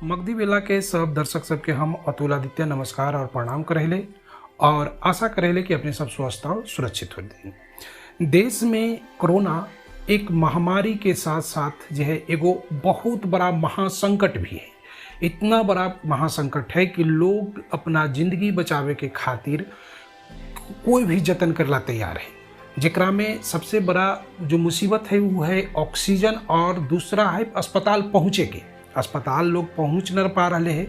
मगधी बेला के सब दर्शक सबके हम अतुल आदित्य नमस्कार और प्रणाम करेले और आशा करेले कि अपने सब स्वस्थ और सुरक्षित होते। देश में कोरोना एक महामारी के साथ साथ जो है एगो बहुत बड़ा महासंकट भी है। इतना बड़ा महासंकट है कि लोग अपना जिंदगी बचावे के खातिर कोई भी जतन करला तैयार है। जेकरा में सबसे बड़ा जो मुसीबत है वो है ऑक्सीजन और दूसरा है अस्पताल पहुँचे के। अस्पताल लोग पहुँच न पा रहे है,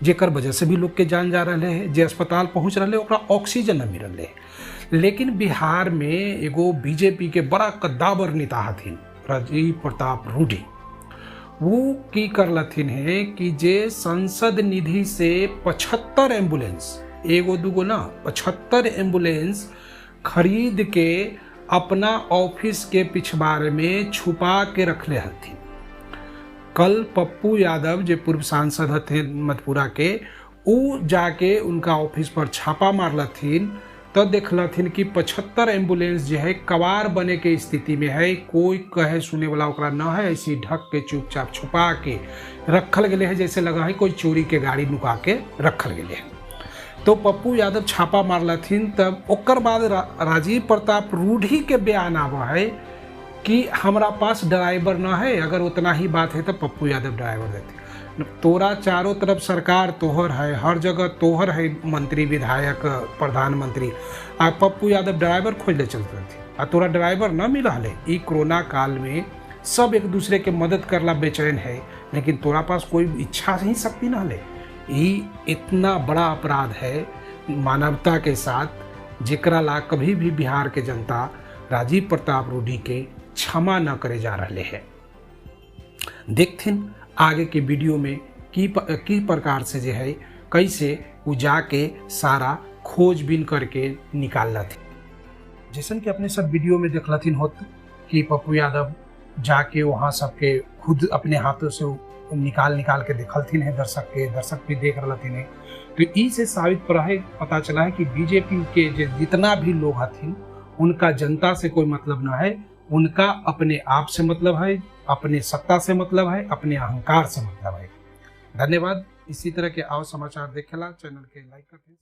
जेकर वजह से भी लोग के जान जा रहे है। जे अस्पताल पहुँच रहे ओकरा ऑक्सीजन न मिल रहे है। लेकिन बिहार में एगो बीजेपी के बड़ा कद्दावर नेता हथिन राजीव प्रताप रूडी, वो की करलथिन है कि जे संसद निधि से 75 एम्बुलेंस, एगो दूगो ना 75 एम्बुलेंस खरीद के अपना ऑफिस के पिछवाड़े में छुपा के रखले हथिन। कल पप्पू यादव जो पूर्व सांसद हथिन मधेपुरा के, उ जाके उनका ऑफिस पर छापा मारलथिन तो देखलथिन कि 75 एम्बुलेंस जो है कबाड़ बने के स्थिति में है, कोई कहे सुने वाला ओकरा न है, ऐसी ढक के चुपचाप छुपा के रखल गेले है, जैसे लगा है कोई चोरी के गाड़ी नुका के रखल गेले है। तो पप्पू यादव छापा मारलथिन तब ओकर बाद राजीव प्रताप रूढ़ी के बयान आवा है कि हमरा पास ड्राइवर न है, अगर उतना ही बात है तो पप्पू यादव ड्राइवर देते। तोरा चारों तरफ सरकार तोहर है, हर जगह तोहर है, मंत्री विधायक प्रधानमंत्री, आ पप्पू यादव ड्राइवर खोज ले चलते थे आ तोरा ड्राइवर न मिल रहा है। ई कोरोना काल में सब एक दूसरे के मदद करला बेचैन है, लेकिन तोरा पास कोई इच्छा ही शक्ति न है। ई इतना बड़ा अपराध है मानवता के साथ, जेकरा ला कभी भी बिहार के जनता राजीव प्रताप रूडी के क्षमा न करे जा रहे है। देखथिन आगे के वीडियो में की प्रकार से जो है कैसे वो जाके सारा खोजबीन करके निकालथिन। जैसन कि अपने सब वीडियो में देखलथिन होत कि पप्पू यादव जाके वहाँ सबके खुद अपने हाथों से निकाल निकाल के देखलथिन है, दर्शक के दर्शक भी देख रहलथिन है। तो ई से साबित पर है, पता चला है कि बीजेपी के जितना भी लोग हथिन उनका जनता से कोई मतलब ना है, उनका अपने आप से मतलब है, अपने सत्ता से मतलब है, अपने अहंकार से मतलब है। धन्यवाद। इसी तरह के आओ समाचार देखेला चैनल के लाइक करते।